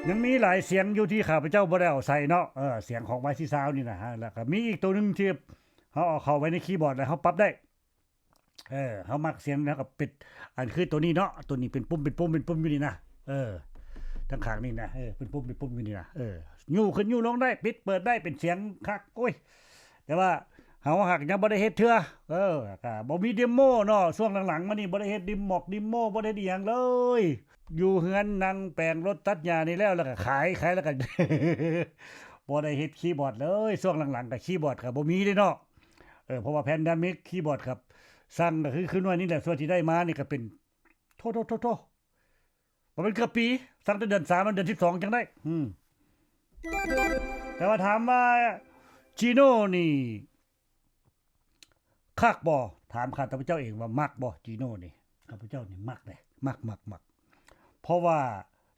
ຍັງມີຫຼາຍສຽງຢູ່ທີ່ຂ້າພະເຈົ້າບໍ່ໄດ້ເອົາໃສ່ເນາະ ເອີ ສຽງຂອງວາຍຊີຊາວນີ້ນະ ແລ້ວກໍມີອີກໂຕໜຶ່ງທີ່ເຮົາເອົາເຂົ້າໄວ້ໃນຄີບອດ ແລ້ວເຮົາປັບໄດ້ ເອີ ເຮົາມັກສຽງແນວກໍປິດ ອັນຄືໂຕນີ້ເນາະ ໂຕນີ້ເປັນປຸ່ມ ເປັນປຸ່ມ ເປັນປຸ່ມຢູ່ນີ້ນະ ເອີ ທາງຂ້າງນີ້ນະ ເອີ ເປັນປຸ່ມ ເປັນປຸ່ມຢູ່ນີ້ນະ ເອີ ຍູ້ຂຶ້ນຍູ້ລົງໄດ້ ປິດເປີດໄດ້ ເປັນສຽງຄັກ ໂອ້ຍ ແຕ່ວ່າເຮົາຫາກຍັງບໍ່ໄດ້ເຮັດເທື່ອ ເອີ ກໍບໍ່ມີເດໂມເນາະ ຊ່ວງຫຼັງໆມານີ້ບໍ່ໄດ້ເຮັດເດໂມ ເດໂມ ບໍ່ໄດ້ເຮັດອີ່ຫຍັງເລີຍ ຢູ່ເຮືອນນັ່ງແປງລົດຕັດຫຍ້ານີ້ແລ້ວ ແລ້ວກໍຂາຍ ຂາຍແລ້ວກໍ ບໍ່ໄດ້ເຮັດຄີບອດເລີຍ ຊ່ວງຫຼັງໆກໍຄີບອດກໍບໍ່ມີເດ້ເນາະ ເອີ ເພາະວ່າແພນເດມິກ ຄີບອດກັບ ສັ່ງກໍຄື ຄືໜ່ວຍນີ້ແຫຼະ ສ່ວນທີ່ໄດ້ມານີ້ກໍເປັນ ໂທ້ໆໆໆ ບໍ່ແມ່ນເກືອບປີ ສັ່ງແຕ່ເດືອນສາມ ເດືອນສິບສອງຈັ່ງໄດ້ ອືມ ແຕ່ວ່າຖາມວ່າຈີໂນ່ນີ້ຄັກບໍ່? ຖາມຂ້າພະເຈົ້າເອງວ່າມັກບໍ່ ຈີໂນ່ນີ້? ຂ້າພະເຈົ້ານີ້ມັກເດ້ ມັກ ມັກ ມັກ ເພາະວ່າ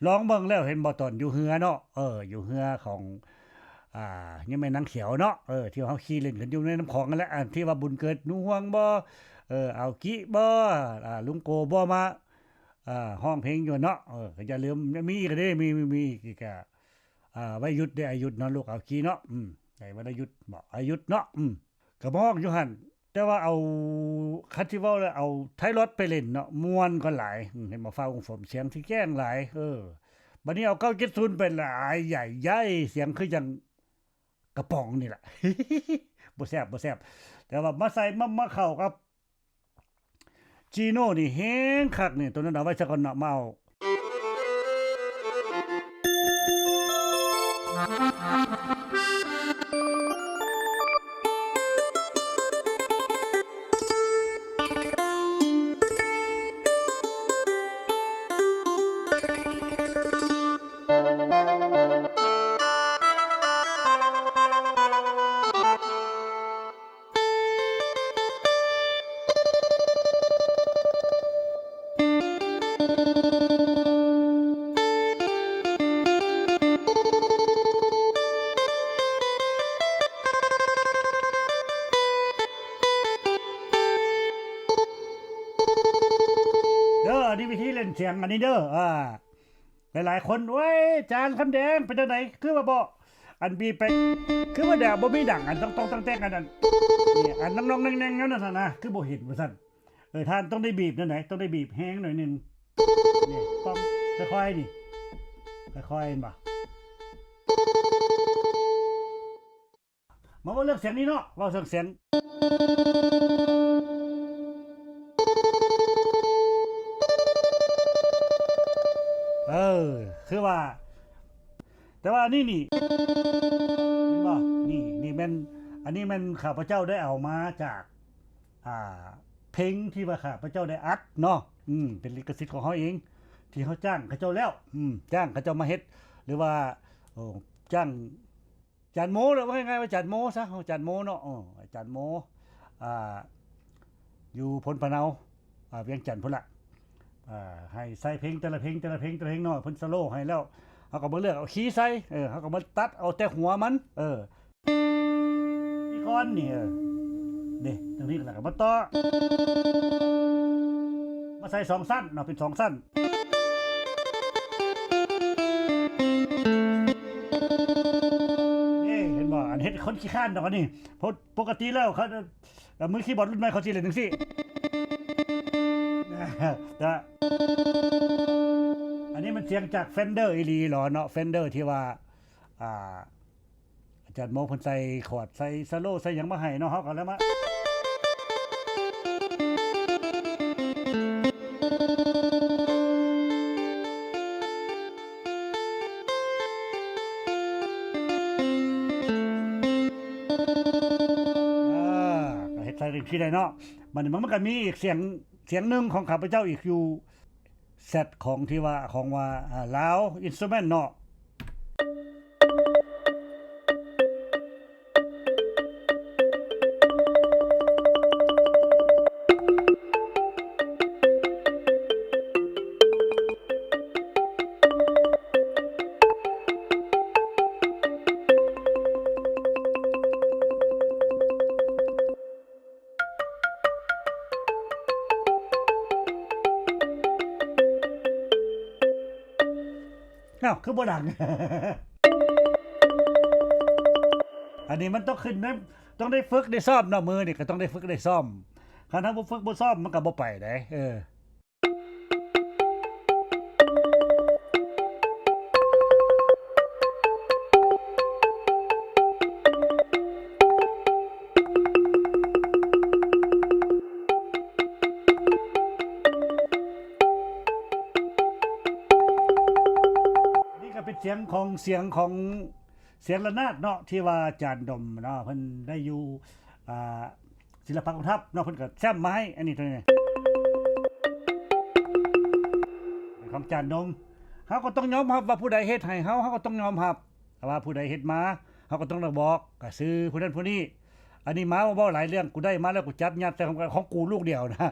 ລອງເບິ່ງແລ້ວ ເຫັນບໍ່ ຕອນຢູ່ເຮືອເນາະ ເອີ ຢູ່ເຮືອຂອງ ອ່າ ຍັງແມ່ນນາງຂຽວເນາະ ເອີ ທີ່ເຮົາຂີ່ຫຼິ້ນກັນຢູ່ໃນນ້ຳຂອງນັ້ນແຫຼະ ອັນທີ່ວ່າບຸນເກີດໜູຮ່ວງບໍ່ ເອີ ອາວກິບໍ່ ອ່າ ລຸງໂກບໍ່ ມາ ອ່າ ຮ້ອງເພງຢູ່ເນາະ ເອີ ກໍຢ່າລືມ ມີອີກເດ້ ມີ ມີ ມີອີກ ກະ ອ່າ ວະຍຸດເດ້ ອາຍຸດເນາະ ລູກອາວກິເນາະ ອືມ ໄດ້ວະລະຍຸດບໍ ອາຍຸດເນາະ ອືມ ກໍມາຮ້ອງຢູ່ຫັ້ນ ແຕ່ວ່າເອົາ ຄັນຊິເວົ້າແລ້ວເອົາໄທລອດໄປຫຼິ້ນເນາະ ມ່ວນກວ່າຫຼາຍ ເຫັນບໍ່ ຟ້າວົງຝົມ ສຽງຊິແຈ້ງຫຼາຍ ເອີ ບັດນີ້ເອົາເກົ້າເຈັດສູນໄປຫຼາຍ ໃຫຍ່ໃຫຍ່ ສຽງຄືຈັ່ງກະປ໋ອງນີ້ລະ ບໍ່ແຊບ ບໍ່ແຊບ ແຕ່ວ່າມາໃສ່ ມາ ມາເຂົ້າກັບ ຈີໂນ່ນີ້ແຮງຄັກນີ້ ໂຕນັ້ນເອົາໄວ້ຊະກ່ອນເນາະ ມາເອົາ ເດີ ອັນນີ້ວິທີຫຼິ້ນສຽງ ອັນນີ້ເດີ ອ່າ ຫຼາຍໆຄົນ ໂອ້ຍ ອາຈານຄຳແດງ ເປັນຈັ່ງໃດ ຄືວ່າບໍ່ ອັນບີບໄປ ຄືວ່າແບບບໍ່ມີດັງ ອັນຕ້ອງ ຕ້ອງແຕ່ງ ອັນນັ້ນ ນີ້ ອັນນ້ອງໆແນງໆ ແນວນັ້ນນະ ຄືບໍ່ເຫັນ ວ່າຊັ້ນ ເອີ ທ່ານຕ້ອງໄດ້ບີບແນວໃດ ຕ້ອງໄດ້ບີບແຮງໜ້ອຍໜຶ່ງ ນີ້ ຕ້ອງຄ່ອຍໆ ນີ້ ຄ່ອຍໆ ເຫັນບໍ່? ມາເວົ້າເລື່ອງສຽງນີ້ເນາະ ເວົ້າເລື່ອງສຽງ ເອີ ຄືວ່າ ແຕ່ວ່າອັນນີ້ນີ້ ເຫັນບໍ່? ນີ້ ນີ້ແມ່ນ ອັນນີ້ແມ່ນຂ້າພະເຈົ້າໄດ້ເອົາມາຈາກ ອ່າ ເພງທີ່ວ່າຂ້າພະເຈົ້າໄດ້ອັດເນາະ ອືມ ເປັນລິຂະສິດຂອງເຮົາເອງ ທີ່ເຮົາຈ້າງເຂົາເຈົ້າແລ້ວ ອືມ ຈ້າງເຂົາເຈົ້າມາເຮັດ ຫຼືວ່າ ໂອ້ ຈ້າງ ຈານໂມ ເວົ້າງ່າຍໆວ່າຈານໂມຊະ ເຮົາຈານໂມເນາະ ເອີ ອາຈານໂມ ອ່າ ຢູ່ໂພນພະເນົາ ອ່າ ວຽງຈັນພຸ້ນລະ ອ່າ ໃຫ້ໃສ່ເພງແຕ່ລະເພງ ແຕ່ລະເພງ ແຕ່ລະເພງເນາະ ເພິ່ນສະໂລໃຫ້ແລ້ວ ເຮົາກໍມາເລືອກເອົາຄີໃສ່ ເອີ ເຮົາກໍມາຕັດເອົາແຕ່ຫົວມັນ ເອີ ນີ້ກ່ອນນີ້ ເອີ ນີ້ ຕົງນີ້ ແລ້ວກໍມາຕໍ່ ມາໃສ່ສອງຊັ້ນເນາະ ເປັນສອງຊັ້ນ ນີ້ ເຫັນບໍ່? ອັນເຮັດຄົນຂີ້ຄ້ານດອກ ອັນນີ້ ເພາະປົກກະຕິແລ້ວເຂົາ ເອີ ມືຄີບອດລຸ້ນໃໝ່ເຂົາຊິເຫຼັ້ນຈັ່ງຊີ້ ແຕ່ ອັນນີ້ມັນສຽງຈາກ Fender ອີ່ຫຼີເນາະ Fender ທີ່ວ່າ ອ່າ ອາຈານໂມເພິ່ນໃສ່ຄອດ ໃສ່ສະໂລ ໃສ່ຫຍັງມາໃຫ້ເນາະ ເຮົາກໍເລີຍມາ ອ່າ ກໍເຮັດໃສ່ຈັ່ງຊີ້ໄດ້ເນາະ ບັດນີ້ມັນ ມັນກໍມີອີກສຽງ ສຽງໜຶ່ງຂອງຂ້າພະເຈົ້າອີກຢູ່ ແຊັດຂອງທີ່ວ່າ ຂອງວ່າ ອ່າ ລາວ Instrument ເນາະ ອ້າວ ຄືບໍ່ດັງ? ອັນນີ້ມັນຕ້ອງຂຶ້ນນຳ ຕ້ອງໄດ້ຝຶກໄດ້ຊ້ອມເນາະ ມືນີ້ກໍຕ້ອງໄດ້ຝຶກໄດ້ຊ້ອມ ຄັນເຮົາບໍ່ຝຶກບໍ່ຊ້ອມມັນກໍບໍ່ໄປເດ້ ເອີ. ນີ້ກໍເປັນສຽງຂອງ ສຽງຂອງ ສຽງລະນາດເນາະ ທີ່ວ່າຈານດົມເນາະ ເພິ່ນໄດ້ຢູ່ ອ່າ ສິລະປະກອງທັບເນາະ ເພິ່ນກໍແຊ້ມມາໃຫ້ ອັນນີ້ ໂຕນີ້ ເປັນຂອງຈານດົມ ເຮົາກໍຕ້ອງຍອມຮັບວ່າຜູ້ໃດເຮັດໃຫ້ເຮົາ ເຮົາກໍຕ້ອງຍອມຮັບ ແຕ່ວ່າຜູ້ໃດເຮັດມາ ເຮົາກໍຕ້ອງໄດ້ບອກ ກໍຊື່ຜູ້ນັ້ນຜູ້ນີ້ ອັນນີ້ມາເວົ້າຫຼາຍເລື່ອງ ກູໄດ້ມາແລ້ວ ກູຈັບຍັດໃສ່ຂອງ ຂອງກູລູກດຽວນະ.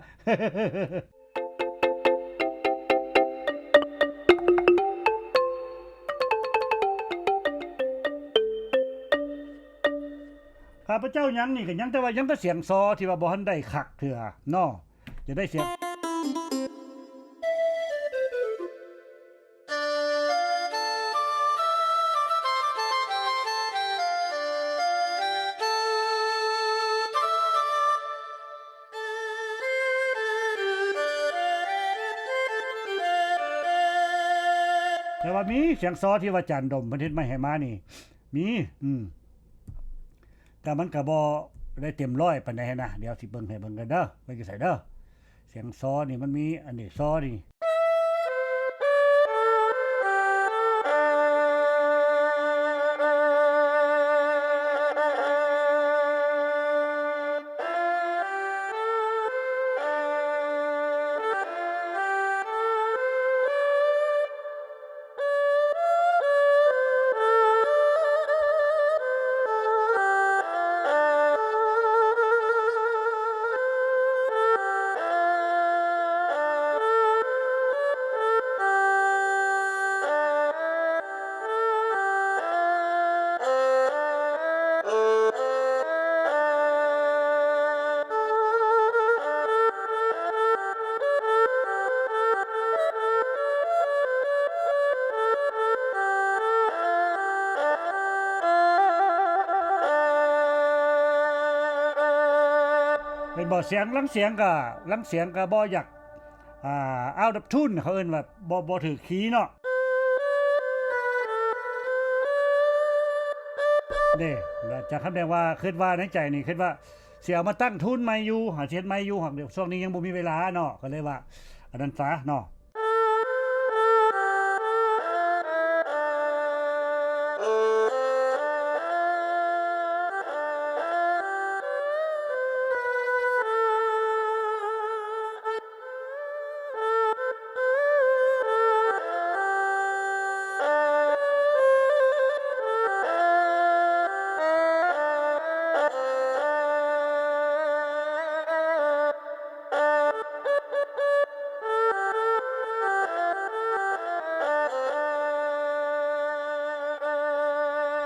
ຂ້າພະເຈົ້າຍັງນີ້ກໍຍັງແຕ່ວ່າ ຍັງແຕ່ສຽງຊໍທີ່ວ່າບໍ່ທັນໄດ້ຄັກເທື່ອເນາະ ຈະໄດ້ສຽງ ແຕ່ວ່າມີສຽງຊໍທີ່ວ່າຈານດົມເພິ່ນເຮັດມາໃຫ້ມານີ້ ມີ ອືມ ແຕ່ມັນກໍບໍ່ໄດ້ເຕັມຮ້ອຍປານໃດຫັ້ນນະ ດຽວຊິເບິ່ງໃຫ້ເບິ່ງກັນເດີ ວ່າຢູ່ໃສເດີ ສຽງຊໍນີ້ມັນມີ ອັນນີ້ຊໍນີ້ ເຫັນບໍ່? ສຽງ ລາງສຽງກໍ ລາງສຽງກໍບໍ່ຢາກ ອ່າ out of tune ເຂົາເອີ້ນວ່າບໍ່ ບໍ່ຖືກຄີເນາະ. ເດ້ ອາຈານຄຳແດງວ່າ ຄິດວ່າໃນໃຈນີ້ ຄິດວ່າຊິເອົາມາຕັ້ງທຶນໃໝ່ຢູ່ ຫາຊິເຮັດໃໝ່ຢູ່ ຫາກດຽວຊ່ວງນີ້ຍັງບໍ່ມີເວລາເນາະ ກໍເລີຍວ່າອັນນັ້ນຊະເນາະ.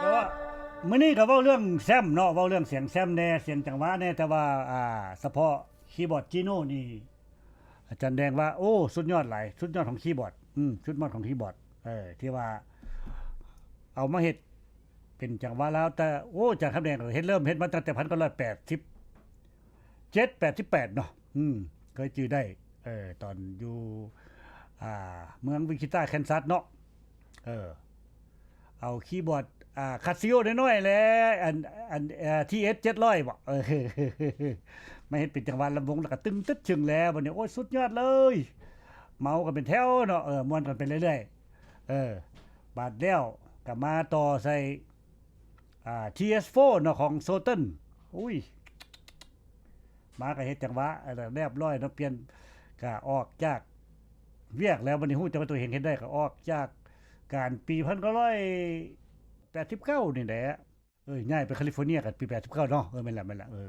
ແຕ່ວ່າມື້ນີ້ກໍເວົ້າເລື່ອງແຊມເນາະ ເວົ້າເລື່ອງສຽງແຊມແດ່ ສຽງຈັງຫວະແດ່ ແຕ່ວ່າ ອ່າ ສະເພາະຄີບອດຈີໂນນີ້ ອາຈານແດງວ່າ ໂອ້ ສຸດຍອດຫຼາຍ ສຸດຍອດຂອງຄີບອດ ອືມ ສຸດຍອດຂອງຄີບອດ ເອີ ທີ່ວ່າເອົາມາເຮັດເປັນຈັງຫວະລາວ ແຕ່ ໂອ້ ອາຈານຄຳແດງເຮັດ ເລີ່ມເຮັດມາຕັ້ງແຕ່ພັນເກົ້າຮ້ອຍແປດສິບເຈັດ ແປດສິບແປດເນາະ ອືມ ເຄີຍຈື່ໄດ້ ເອີ ຕອນຢູ່ ອ່າ ເມືອງວິຊິຕາ ແຄນຊັສເນາະ ເອີ ເອົາຄີບອດ ອ່າ ຄາຊິໂອນ້ອຍໆແຫຼະ ອັນ ອັນ ເອີ ທີເອັສເຈັດຮ້ອຍບໍ ເອີ ມາເຮັດເປັນຈັງຫວະລຳວົງ ແລ້ວກໍຕຶງຕຶດຊຶງແລ້ວ ບັດນີ້ ໂອ້ຍ ສຸດຍອດເລີຍ ເມົາກັນເປັນແຖວເນາະ ເອີ ມ່ວນກັນໄປເລື້ອຍໆ ເອີ ບາດແລ້ວກໍມາຕໍ່ໃສ່ ອ່າ ທີເອັສໂຟເນາະ ຂອງໂຊເຕີນ ອຸ້ຍ ມາກໍເຮັດຈັງຫວະ ແລ້ວລຽບຮ້ອຍເນາະ ປ່ຽນ ກໍອອກຈາກວຽກແລ້ວ ບັດນີ້ຮູ້ຈັກວ່າຕົວເອງເຮັດໄດ້ ກໍອອກຈາກການປີພັນເກົ້າຮ້ອຍແປດສິບເກົ້ານີ້ແຫຼະ ເອີ ຍ້າຍໄປຄາລິຟໍເນຍກັນປີແປດສິບເກົ້າເນາະ ເອີ ແມ່ນແຫຼະ ແມ່ນແຫຼະ ເອີ.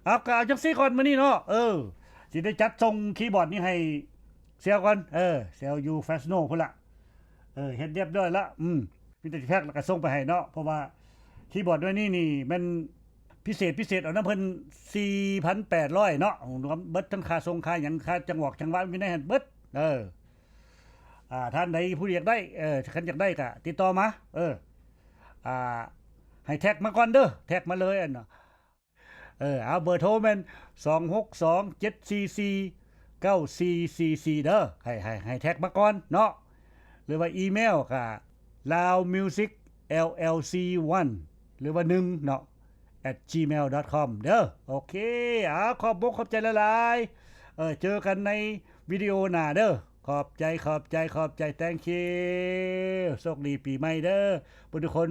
ເອົາ ກໍເອົາຈັ່ງຊີ້ກ່ອນມື້ນີ້ເນາະ ເອີ ຊິໄດ້ຈັດສົ່ງຄີບອດນີ້ໃຫ້ເຊວກ່ອນ ເອີ ເຊວຢູ່ເຟຣສໂນພຸ້ນລະ ເອີ ເຮັດຮຽບຮ້ອຍລະ ອືມ ມີແຕ່ຊິແພັກແລ້ວກໍສົ່ງໄປໃຫ້ເນາະ ເພາະວ່າຄີບອດໜ່ວຍນີ້ນີ້ແມ່ນພິເສດ ພິເສດເອົານຳເພິ່ນ ສີ່ພັນແປດຮ້ອຍເນາະ ລວມເບິດທັງຄ່າສົ່ງຄ່າຫຍັງ ຄ່າຈັງຫວະ ຈັງຫວະ ມີໃນຫັ້ນເບິດ. ເອີ ອ່າ ທ່ານໃດຜູ້ຢາກໄດ້ ເອີ ຄັນຢາກໄດ້ກໍຕິດຕໍ່ມາ ເອີ ອ່າ ໃຫ້ແທັກມາກ່ອນເດີ ແທັກມາເລີຍ ອັນ ເອີ ເອົາ ເບີໂທແມ່ນ ສອງຫົກສອງ ເຈັດສີ່ສີ່ ເກົ້າສີ່ສີ່ສີ່ ເດີ ໃຫ້ ໃຫ້ ໃຫ້ແທັກມາກ່ອນເນາະ ຫຼືວ່າອີເມວກໍ Lao Music L L C one ຫຼືວ່າ ໜຶ່ງ ເນາະ at gmail dot com ເດີ. ໂອເຄ ເອົາ ຂອບອົກຂອບໃຈຫຼາຍໆ ເອີ ເຈີກັນໃນວິດີໂອໜ້າເດີ. ຂອບໃຈ ຂອບໃຈ ຂອບໃຈ thank you ໂຊກດີປີໃໝ່ເດີ ເບິດທຸກຄົນ.